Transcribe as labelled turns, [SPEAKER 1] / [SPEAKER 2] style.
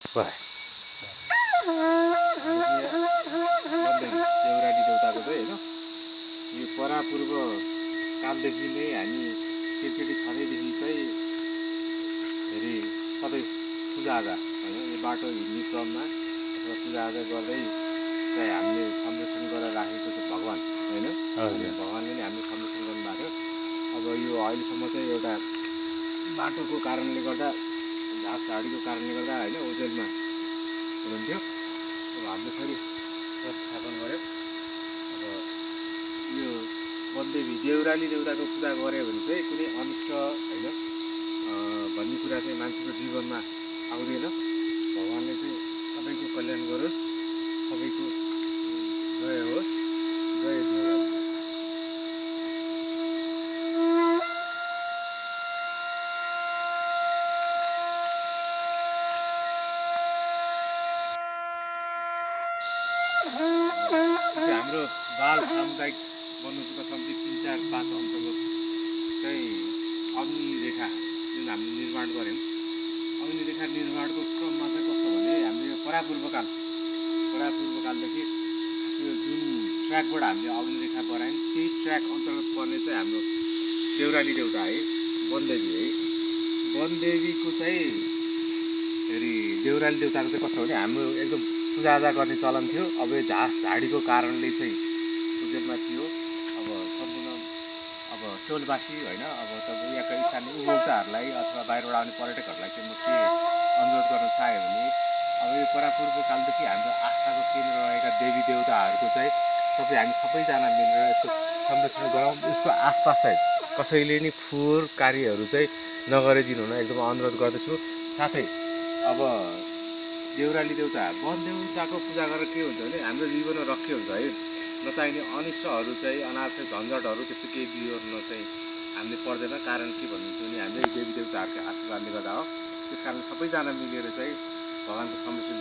[SPEAKER 1] वाह देउराली देउताको चाहिँ होइन यो परापूर्व कालदेखि नै हामी केटी छँदैदेखि चाहिँ फेरि सधैँ पूजाआजा होइन यो बाटो हिँड्ने क्रममा अथवा पूजाआजा गर्दै चाहिँ हामीले संरक्षण गरेर राखेको छ भगवान् होइन भगवान्ले नै हामीले संरक्षण गर्नुभएको थियो। अब यो अहिलेसम्म चाहिँ एउटा बाटोको कारणले गर्दा घाँस झाडीको कारणले गर्दा होइन ओजेलमा हुनुहुन्थ्यो। अब हामीले फेरि व्यवस्थापन गऱ्यो। अब यो वनदेवी देउराली देउताको पूजा गऱ्यो भने चाहिँ कुनै अनिष्ट होइन भन्ने कुरा चाहिँ मान्छेको जीवनमा आउँदैन। भगवान्ले चाहिँ सबैको कल्याण गरोस्, सबैको जय होस्, जय देउराली। हाम्रो बाल सामुदायिक वनौषध समिति 3, 4, 5 अन्तर्गत चाहिँ अग्नि रेखा जुन हामीले निर्माण गऱ्यौँ। अग्नि रेखा निर्माणको क्रममा चाहिँ कस्तो भने हामीले यो परापूर्वकालदेखि यो जुन ट्र्याकबाट हामीले अग्नि रेखा बनायौँ त्यही ट्र्याक अन्तर्गत पर्ने चाहिँ हाम्रो देउराली देउता है, वनदेवी है। वनदेवीको चाहिँ फेरि देउराली देउताको चाहिँ कस्तो भने हाम्रो एकदम पूजाआजा गर्ने चलन थियो। अब यो घाँस झाडीको कारणले चाहिँ उजेलमा थियो। अब सम्पूर्ण अब टोलवासी होइन अब तपाईँ यहाँका स्थानीय उपभोक्ताहरूलाई अथवा बाहिरबाट आउने पर्यटकहरूलाई चाहिँ म के अनुरोध गर्न चाहेँ भने अब यो परापूर्व कालदेखि हाम्रो आस्थाको केन्द्र रहेका देवी देउताहरूको चाहिँ हामी सबैजना मिलेर यसको संरक्षण गरौँ। यसको आसपास चाहिँ कसैले नि फोहोर कार्यहरू चाहिँ नगरिदिनु हुन एकदम अनुरोध गर्दछु। साथै अब देउराली देउता वन देउताको पूजा गरेर के हुन्छ भने हाम्रो जीवनमा रक्षा हुन्छ है। नचाहिने अनिष्टहरू चाहिँ अनावश्यक झन्झटहरू त्यस्तो केही बिहोर्न चाहिँ हामीले पर्दैन। कारण के भन्नुहुन्छ भने हामीले देवी देउताहरूको आशीर्वादले गर्दा हो। त्यस कारण सबैजना मिलेर चाहिँ भगवान्को संरक्षण